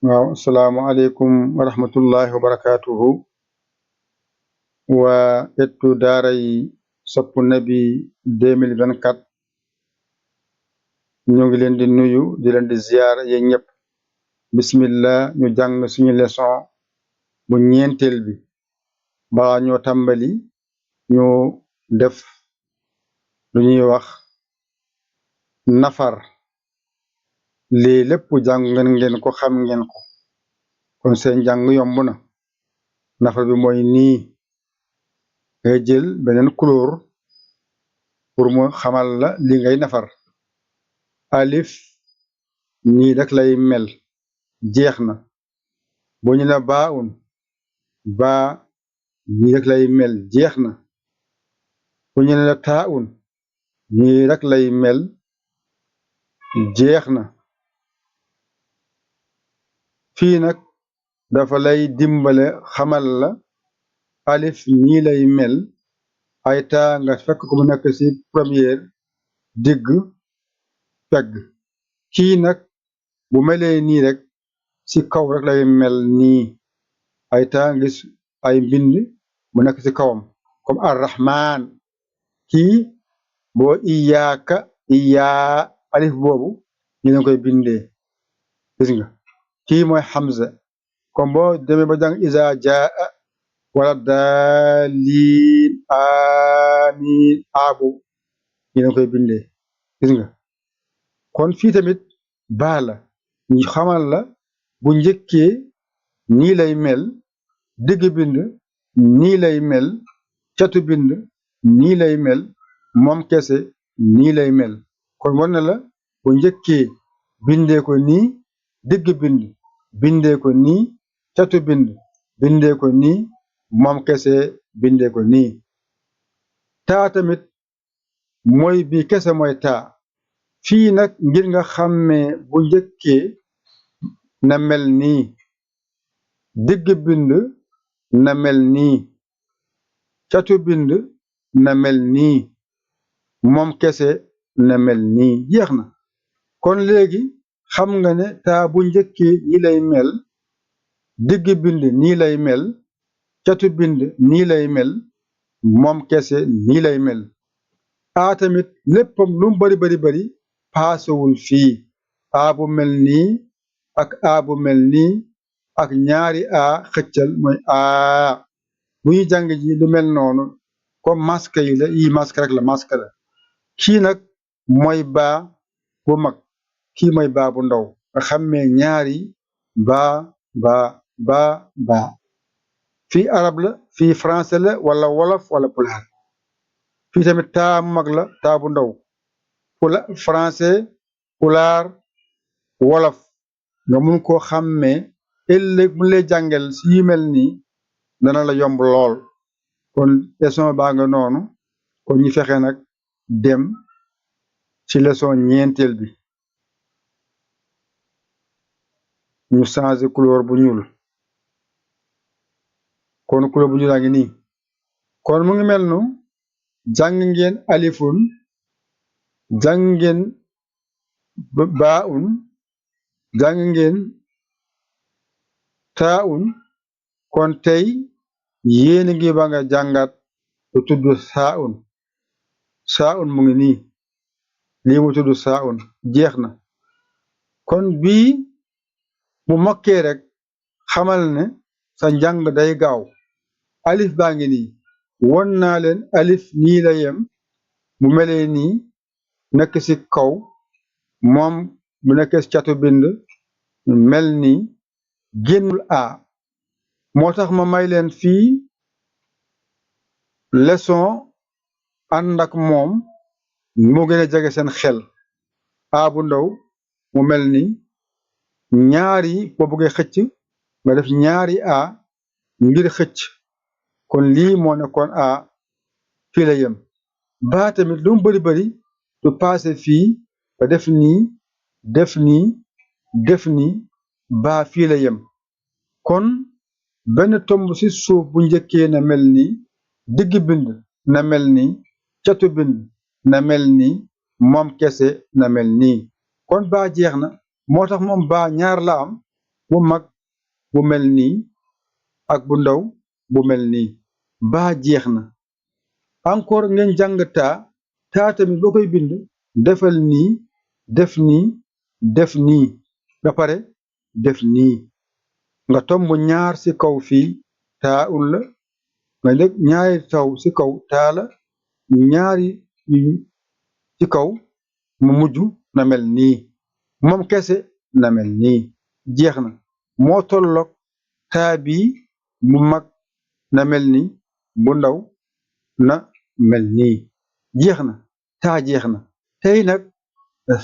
waaw asalaamualeykum wa rahmatullahi wa barakaatuhu waa ettu daaray Sopp Nabi 2024 ñu ngi leen di nuyu di leen di ziyaara yéen ñëpp bismillah ñu jàng suñu leçon bu ñeenteel bi ba ñoo tàmbali ñu def lu ñuy wax nafar lii lépp jàng ngeen ko xam ngeen ko kon seen jàng yomb na nafar bi mooy nii ngay jël beneen couleur pour mu xamal la li ngay nafar alif nii rek lay mel jeex na bu ñu la baaun baa nii rek lay mel jeex na bu ñu la taaun nii rek lay mel jeex na fii nag dafa lay dimbale xamal la alif nii lay mel ay taa nga fekk ko mu nekk ci première digg pegg kii nag bu melee nii rek ci kaw rek lay mel nii ay taa ngis ay mbind mu nekk ci kawam comme arrahman kii boo iyaaka iyaa alif boobu ñu leen koy bindee gis nga kii mooy Hamza comme boo demee ba jàng isa jaa wala daaliin amiin aabu ñu leen koy bindee gis nga kon fii tamit baa la ñu xamal la bu njëkkee nii lay mel digg bind nii lay mel catu bind nii lay mel moom kese nii lay mel kon war na la bu njëkkee bindee ko nii digg bind bindee ko nii catu bind bindee ko nii moom kese bindee ko nii taa tamit mooy bi kese mooy taa fii nag ngir nga xàmmee bu njëkkee na mel nii digg bind na mel nii catu bind na mel nii moom kese na mel nii jeex na kon léegi xam nga ne taa bu njëkkee nii lay mel digg bind nii lay mel catu bind nii lay mel moom kese nii lay mel aa tamit léppam lu mu bari paasewul fii aa bu mel nii ak aa bu mel nii ak ñaari aa xëccal mooy aa bu ñu jàng ji lu mel noonu comme masque yi la yii masque rek la masque la kii nag mooy baa bu mag kii mooy baa bu ndaw nga xammee ñaari baa fii arab la fii français la wala wolof wala pulaar fii tamit taa mag la taa bu ndaw français pulaar wolof nga mun koo xàmmee ëllëg mu lay jàngal si yu mel nii dana la yomb lool kon leçon baa nga noonu kon ñu fexe nag dem ci leçon ñeenteel bi ñu changé couleur bu ñuul kon couleur bu ñuul a ngi nii kon mu ngi mel nu jàng ngeen alifun jàng ngeen baaun jàng ngeen taaun kon tey yéen a ngi ba nga jàngat lu tudd saaun mu ngi nii lii mu tudd saaun jeex na kon bii mu mokkee rek xamal ne sa njàng day gaaw alif baa ngi nii won naa leen alif nii la yem mu melee nii nekk ci kaw moom bu nekkee ci catu bind mel nii génnul a moo tax ma may leen fii leçon ànd ak moom moo gën a jege seen xel a bu ndaw mu mel ni ñaari boo bëggee xëcc nga def ñaari a ngir xëcc kon lii moo nekkoon a fii la yem baa tamit lu mu bari du passé fii ba def nii def nii baa fii la yem kon benn tomb ci suuf bu njëkkee na mel ni digg bind na mel ni catu bind na mel ni moom kese na mel nii kon baa jeex na moo tax moom baa ñaar la am bu mag bu mel nii ak bu ndaw bu mel nii baa jeex na encore ngeen jàng taa tamit boo koy bind defal nii def nii def nii ba pare def nii nga tomb ñaar ci kaw fii taa un la nga def ñaari taw ci kaw taa la ñaari ci kaw mu mujj na mel nii moom kese na mel nii jeex na moo tolloog taa bii mu mag na mel nii bu ndaw na mel nii jeex na taa jeex na tey nag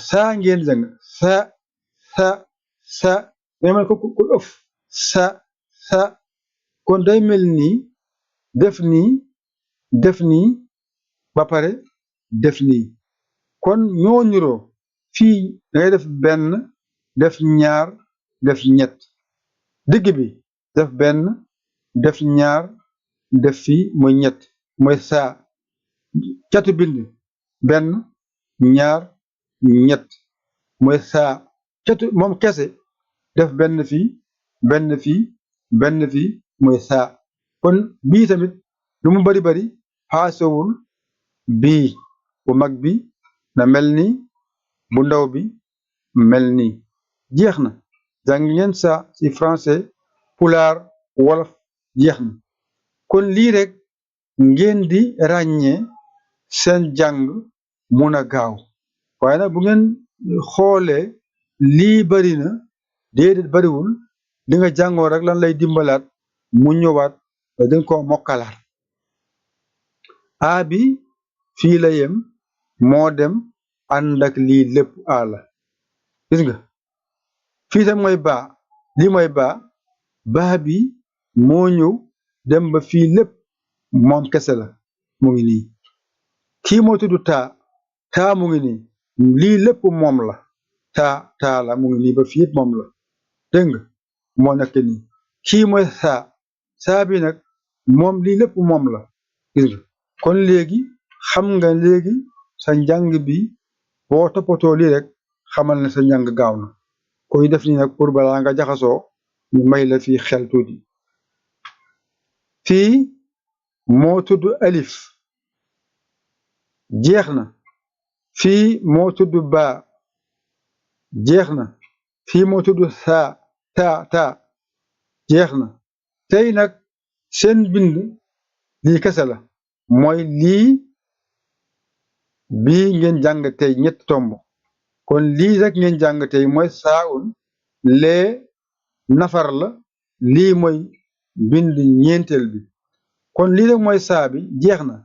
saa ngeen jàng sa day mel ko ëf sa kon day mel nii def nii def nii ba pare def nii kon ñoo niroo fii dangay def benn def ñaar def ñett digg bi def benn def ñaar def fii muy ñett mooy saa catu bind benn ñaar ñett mooy saa catu moom kese def benn fii benn fii benn fii mooy saa kon bii tamit lu mu bari bari paasewul bii bu mag bi na mel ni bu ndaw bi mel ni jeex na jàng ngeen saa ci français pulaar wolof jeex na kon lii rek ngeen di ràññee seen jàng mun a gaaw waaye nag bu ngeen xoolee lii bari na déedéet bariwul li nga jàngoo rek lan lay dimbalaat mu ñëwaat ba gën koo mokkalaat a bi fii la yem moo dem ànd ak lii lépp a la gis nga fii tam mooy baa lii mooy baa bi moo ñëw dem ba fii lépp moom kese la mu ngi nii kii moo tudd taa mu ngi nii lii lépp moom la taa la mu ngi nii ba fii yëpp moom la dégg nga moo nekk nii kii mooy saa bi nag moom lii lépp moom la gis nga kon léegi xam nga léegi sa njàng bi boo toppatoo lii rek xamal ne sa njàng gaaw na koy def nii nag pour balaa nga jaxasoo ñu may la fii xel tuuti fii moo tudd alif jeex na fii moo tudd baa jeex na fii moo tudd taa jeex na tey nag seen bind lii kese la mooy lii bii ngeen jàng tey ñetti tomb kon lii rek ngeen jàng tey mooy saaun lee nafar la lii mooy bind ñeenteel bi kon lii rek mooy saa bi jeex na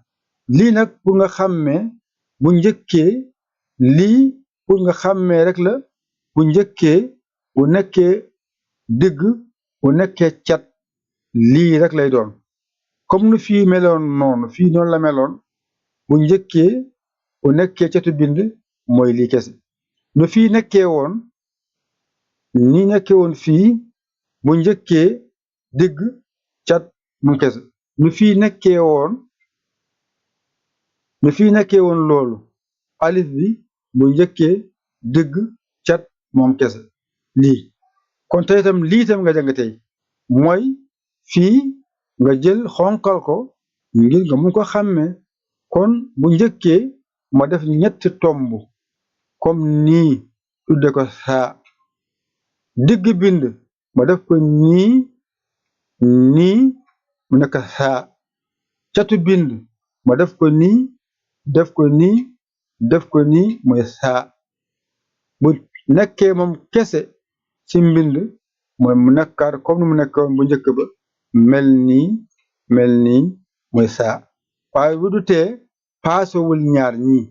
lii nag pour nga xàmmee bu njëkkee lii pour nga xàmmee rek la bu njëkkee bu nekkee digg bu nekkee cat lii rek lay doon comme nu fii meloon noonu fii noonu la meloon bu njëkkee bu nekkee catu bind mooy lii kese nu fii nekkee woon ni nekkee woon fii bu njëkkee digg cat mu kese nu fii nekkee woon loolu alif bi bu njëkkee digg cat moom kese lii kon tey itam lii tam nga jàng tey mooy fii nga jël xonkal ko ngir nga mun ko xàmmee kon bu njëkkee ma def ñetti tomb comme nii tudde ko saa digg bind ma def ko nii mu nekk saa catu bind ma def ko nii def ko nii def ko nii mooy saa bu nekkee moom kese ci mbind mooy mu nekkaat comme ni mu nekkoon bu njëkk ba mel nii mooy saa waaye bu du tee paasewul ñaar ñii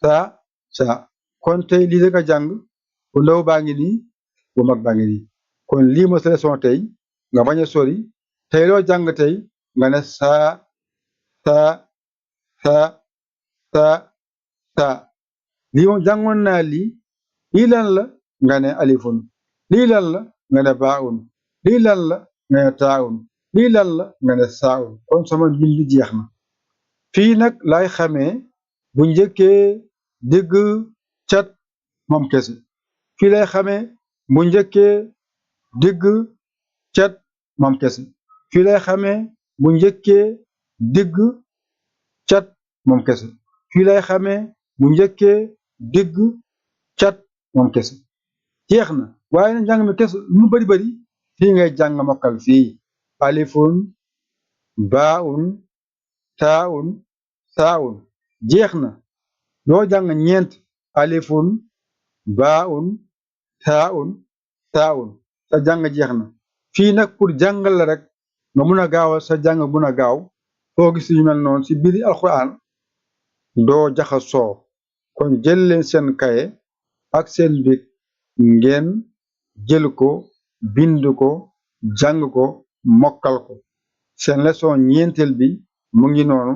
saa kon tey lii rek a jàng bu ndaw baa ngi nii bu mag baa ngi nii kon lii mooy sa leçon tey nga bañ a sori tey loo jàng tey nga ne saa lii moom jàngoon naa lii lan la nga ne alifun lii lan la nga ne baaun lii lan la nga ne taaun lii lan la nga ne saaun kon sama mbind jeex na fii nag lay xamee bu njëkkee digg cat moom kese fii lay xamee bu njëkkee digg cat moom kese fii lay xamee bu njëkkee digg cat moom kese fii lay xamee bu njëkkee digg cat moom kese jeex na waaye na njàng mi kese lu mu bari bari fii ngay jàng mokkal fii alifun baaun taaun taaun jeex na doo jàng ñeent alifun baaun taaun taaun sa jàng jeex na fii nag pour jàngal la rek nga mun a gaawal sa jàng mun a gaaw foo gis yu mel noonu ci biir alxuraan doo jaxasoo kon jël leen seen kaye ak seen bic ngeen jël ko bind ko jàng ko mokkal ko seen leçon ñeenteel bi mu ngi noonu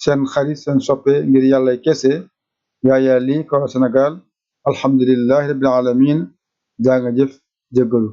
seen xarit seen soppe ngir yàlla kese Yaya Ly Kaolack Sénégal alhamdulillahi rabbil alamin jaa nga jëf jéggalu